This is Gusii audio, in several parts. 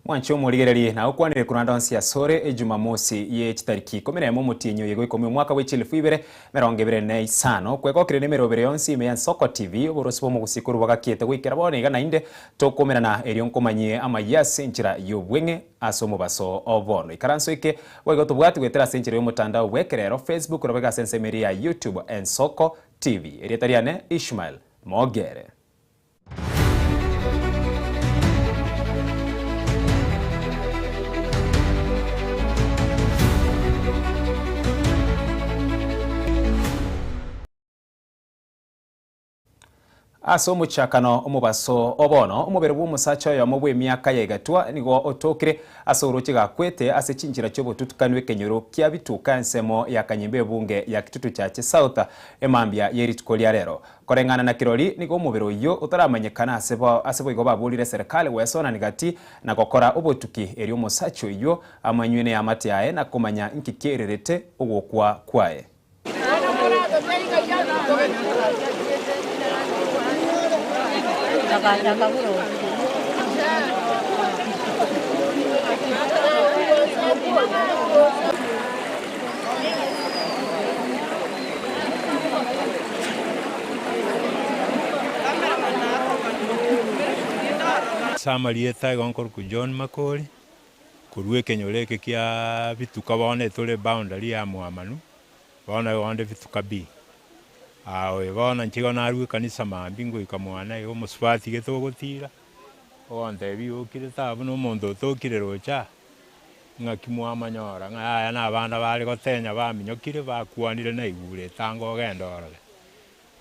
Mwanche omorigererie, nagokwanire korwa ande onsi asore Ejumamosi ye chitariki ikomi nemo omotienyi oye goikomi omwaka bwe chilifu ibere emerongo ebere na isano, kwegokire nemerobero yonsi ime ya Nsoko TV, oborosi bw'omogusii korwa bagakiete goikera bono iga naende tokomerana erio nkomanyie amayia ase enchera y'obweng'e ase omobaso o bono. Ikaranso eke boigo tobwati goetera ase enchera y'omotandao bw'ekerero, Facebook, robe ase ensemo eria ya YouTube, Ensoko TV. Erieta riane Ishmael Mogere. Ase omochakano omobaso o bono, omobere bw'omosacha oyomo bw'emiaka ya egatwa nigo otokire ase oroche gakwete ase chinchera chi'obotutukanu ekenyoro kia bituka ensemo ya Kanyemba ebunge ya Kitutu Chache South emambia ye rituko ria rero. Koreng'ana na kirori, nigo omobere oyio otaramanyekana ase ase boigo baborire eserekari gwesonani gati na gokora obotuki erio omosacha oyio amanywe neamate yaye na komanya inki kiererete ogokwa kwaye. Ase amarieta igo nkorokwa John Makori, korwa ekenyoro eke kia Bituka bono etore boundary ya Mwamanu, bono igo onde Bituka B. Oyo bono inche igo narwa ekanisa mambia ngoika mwane iga omosubati gete ogotira, ogontebia okire taabu na omonto otokire roche aa. Ng'aki mwamanyora ng'a yaya nabana bare gotenya baminyokire bakwanire naigure etango ogende orore.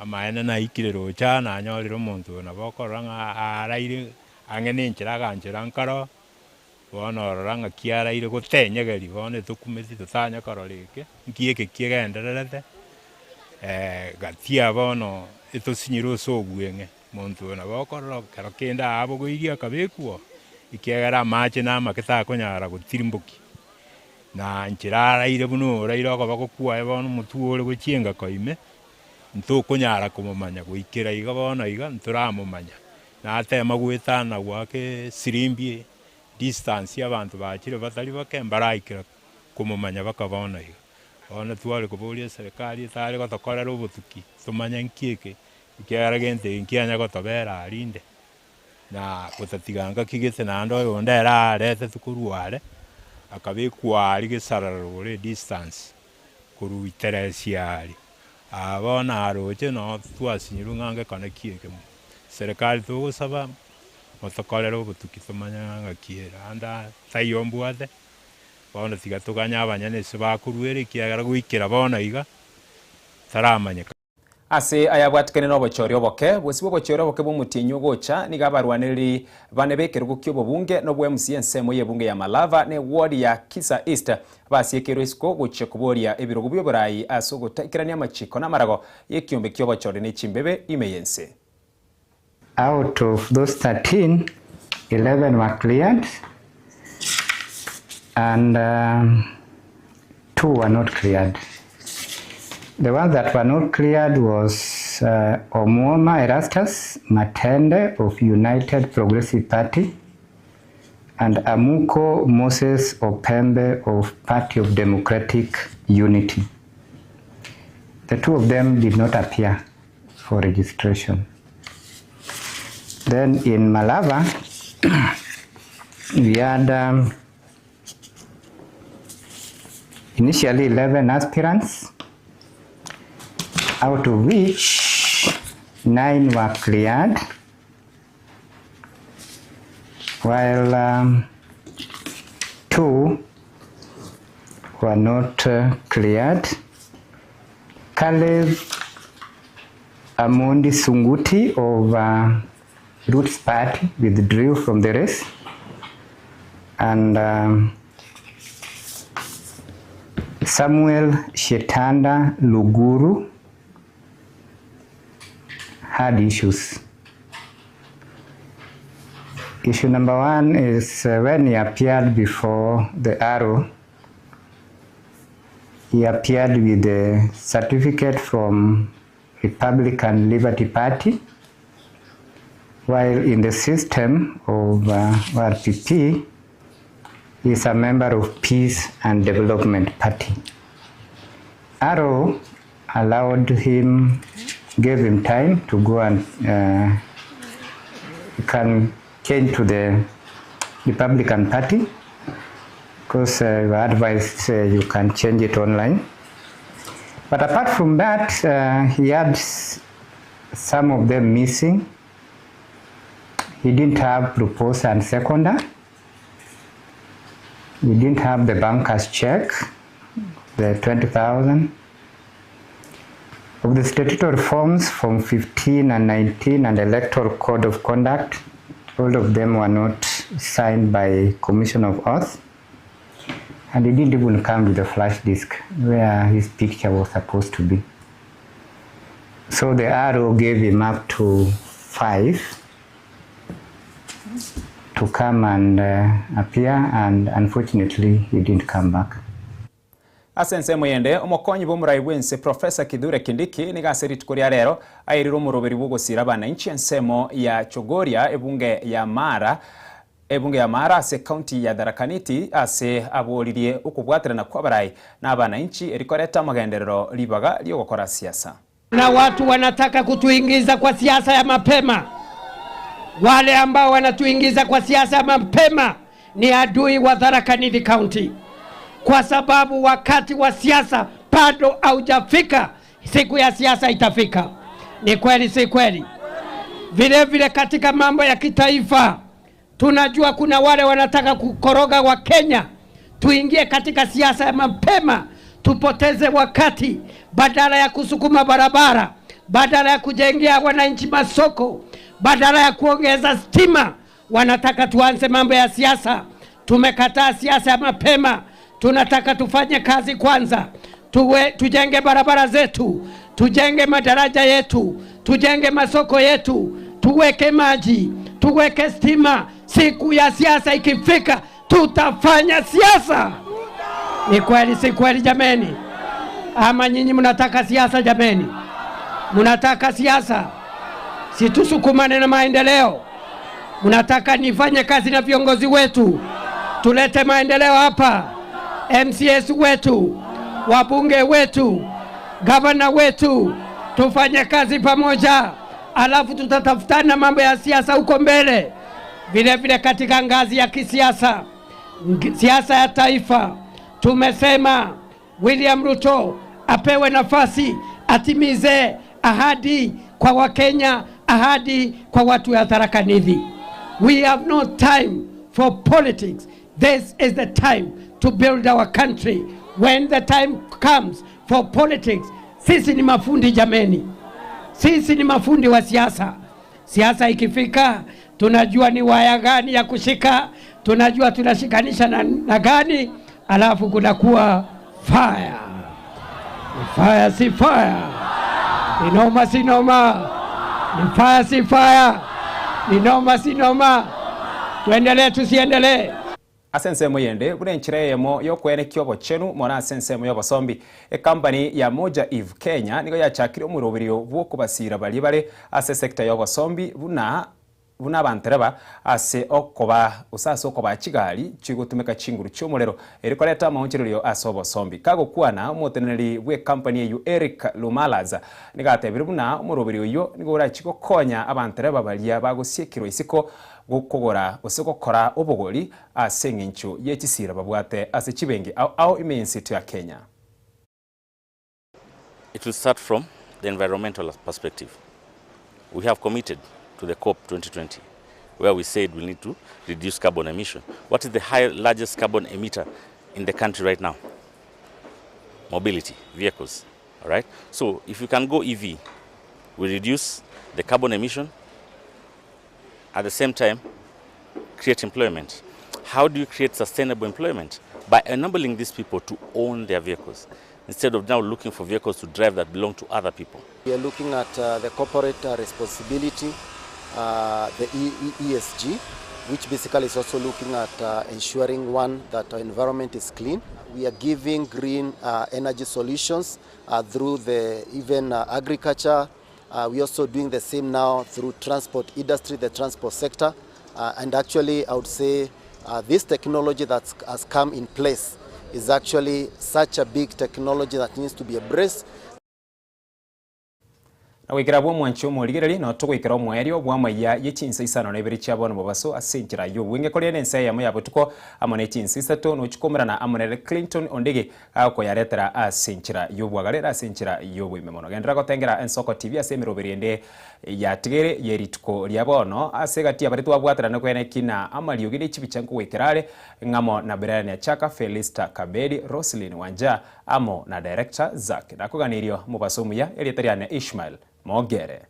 Amaene naikire roche aa nanyorire omonto oyo nabo okorora ng'a araire ang'e nenchera aganchera nkaro, bono orora ng'aki araire gotenyegeria bono etokumeti totanya korora eke, nki eke kigendererete gatia bono etosinyire ase obweng'e. Monto oyo nabo okorora ekero kende aabogoirie akabekwa, ekiagera amache namake takonyara gotirimbokia. Na nchera araire buna oraire okoboko kwaye bono omotwe ore gochia engako ime, ntokonyara komomanya goikera iga bono iga ntoramomanya. Natema goetana goaka esirimbi distance abanto bachire batari bake mbaraikera komomanya baka bono iga. Bono tware koboria eserekari etare gotokorera obotuki tomanye nki eke Ekiagera gento eke nkianya gotobera arinde, na gotatiga ngaki gete naende oyonde ere aretetwe korwa are, akabekwa aria gesarara rogoro edistance korwa iteresia aria. Aa bono aroche noo twasinyirwe ng'a ngekone ki eke mo. Serikali togosaba, motokorere obotuki tomanye ng'a ng'aki ere, ande aa taiyo mbwate, bono tiga toganye abanyene ase bakoruera ekiagera goikera bono iga, taramanyeka. Ase ayabwatikane nobochori oboke, bosibwa obochori oboke bw'omotienyi ogocha, nigo abarwanereri bane b'ekerogo ki'obobunge na obwa-MC ensemo y'ebunge ya Malava na eward ya Kisa East basiekeirwe isiko gochia koboria ebirogo bi'oboraai ase ogotaikerania amachiko na amarago y'ekiombe ki'obochori ne chimbebe ime y'ense. Out of those 13, 11 were cleared and two were not cleared. The ones that were not cleared was uh, Omuoma Erastus Matende of United Progressive Party and Amuko Moses Opembe of Party of Democratic Unity. The two of them did not appear for registration. Then in Malava, we had um, initially 11 aspirants, out of which 9 were cleared, while um, 2 were not uh, cleared. Caleb Amondi Sunguti of uh, Roots Party withdrew from the race and um, Samuel Shetanda Luguru had issues. Issue number one is uh, when he appeared before the arrow, he appeared with a certificate from Republican Liberty Party, while in the system of uh, RPP, He is a member of Peace and Development Party. RO allowed him, gave him time to go and can change to the Republican Party because you were advised you can change it online. But apart from that, he had some of them missing. He didn't have proposer and seconder. He didn't have the banker's check, the 20,000. Of the statutory forms, Form 15 and 19 and Electoral Code of Conduct, all of them were not signed by Commission of Oath. And he didn't even come with a flash disk where his picture was supposed to be. So the RO gave him up to 5 to come and appear, and unfortunately he didn't come back. Ase ensemo yende, omokonyi bw'omorai bw'ense Professor Kithure Kindiki nigo ase rituko ria rero airire omoroberi bw'ogosira abananchi ensemo ya Chogoria ebunge ya Mara ebunge ya Mara ase county ya Tharaka Nithi ase aboririe okobwaterana kw'abarai na abananchi erikoreta amagenderero ribaga riogokora siasa. Na watu wanataka kutuingiza kwa siasa ya mapema. Wale ambao wanatuingiza kwa siasa ya mapema ni adui wa Tharaka Nithi County, kwa sababu wakati wa siasa bado haujafika. Siku ya siasa itafika. Ni kweli, si kweli? Vile vile katika mambo ya kitaifa tunajua kuna wale wanataka kukoroga wa Kenya, tuingie katika siasa ya mapema, tupoteze wakati, badala ya kusukuma barabara, badala ya kujengea wananchi masoko, badala ya kuongeza stima, wanataka tuanze mambo ya siasa. Tumekataa siasa ya mapema. Tunataka tufanye kazi kwanza, tujenge barabara zetu, tujenge madaraja yetu, tujenge masoko yetu, tuweke maji, tuweke stima. Siku ya siasa ikifika, tutafanya siasa. Ni kweli, si kweli jameni? Ama nyinyi mnataka siasa jameni? Mnataka siasa? Si tusukumane na maendeleo? Mnataka nifanye kazi na viongozi wetu, tulete maendeleo hapa, MCS wetu, wabunge wetu, gavana wetu, tufanye kazi pamoja, alafu tutatafutana mambo ya siasa huko mbele. Vile vile katika ngazi ya kisiasa, siasa ya taifa, tumesema William Ruto apewe nafasi atimize ahadi kwa Wakenya, ahadi kwa watu wa Tharaka Nithi. We have no time for politics. This is the time to build our country. When the time comes for politics, sisi ni mafundi jameni. Sisi ni mafundi wa siasa. Siasa ikifika, tunajua ni waya gani ya kushika, tunajua tunashikanisha na gani, alafu kunakuwa fire. Ni fire si fire. Ni noma si noma. Ni fire si fire. Ni noma si noma. Tuendelee tusiendelee? Ase ensemo yende buna enchera eyemo yokwenekia obochenu mono ase ensemo ya obosombi ekampani ya Moja Eve Kenya nigo yachakire omoroberio bwa okobasira baria bare ase sector ya obosombi buna buna abantereba ase okoba ase ase okoba chigari chigotumeka chinguru chia omorero erikoreta amaonchererio ase obosombi. Kagokwana omoteneneri bwa ekampani eywo Eric Lumalaza nigo atebire buna omoroberi oywo nigo orachi gokonya abantereba baria bagosiekirwa isiko gokogora gose gokora obogori ase eng'encho ya chisira babwate ase chibenki ao ao ime ense ya Kenya. It will start from the environmental perspective. We have committed to the COP 2020, where we said we need to reduce carbon emission. What is the largest carbon emitter in the country right now? Mobility, vehicles, all right? So if you can go EV, we reduce the carbon emission, at the same time, create employment. How do you create sustainable employment? By enabling these people to own their vehicles, instead of now looking for vehicles to drive that belong to other people. We are looking at the corporate responsibility, the ESG, which basically is also looking at ensuring, one, that our environment is clean. We are giving green energy solutions through the even agriculture. We are also doing the same now through transport industry, the transport sector. And actually, I would say This technology that has come in place is actually such a big technology that needs to be embraced. Na goikera abwo omwanchi omorigereria, nao togoikera omoerio bw'amaiya ye chinsa isano na ibere chia bono mobaso ase enchera y'obweng'e korende ensa eyemo ya botuko amo ne chinsa isato nochia koumerana amo nere Clinton Ondigi agokoyaretera ase enchera y'obwagare na ase enchera y'oboime mono. Genderera gotengera Ensoko TV ase emeroberi ende yatigaire ye rituko ria bono ase egati ya baria twabwaterana kwene ki na amariogi ne chibicha nkogoikera are ng'amo na Brian Achaka, Felista Kabedi, Roselyn Wanja amo na Director Zack. Nakoganirie omobaso omuya, erieta riane Ishmael Mogere.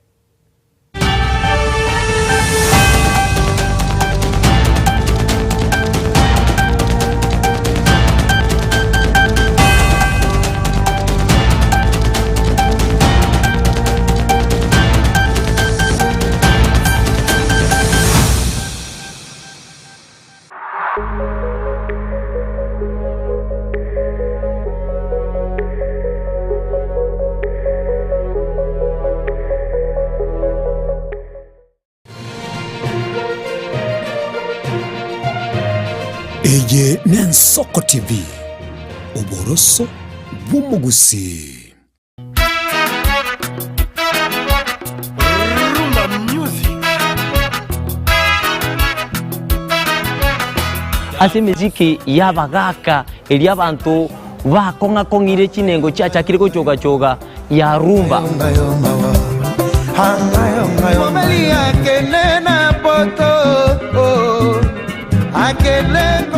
Eye n'Ensoko TV, oboroso bw'omogusii. Rumba music. Ase emesiki y'abagaaka eria abanto bakong'a-kong'ire chinengo chiachakire gochoga-choga ya rumba. Mobali akende na poto, oh, akende.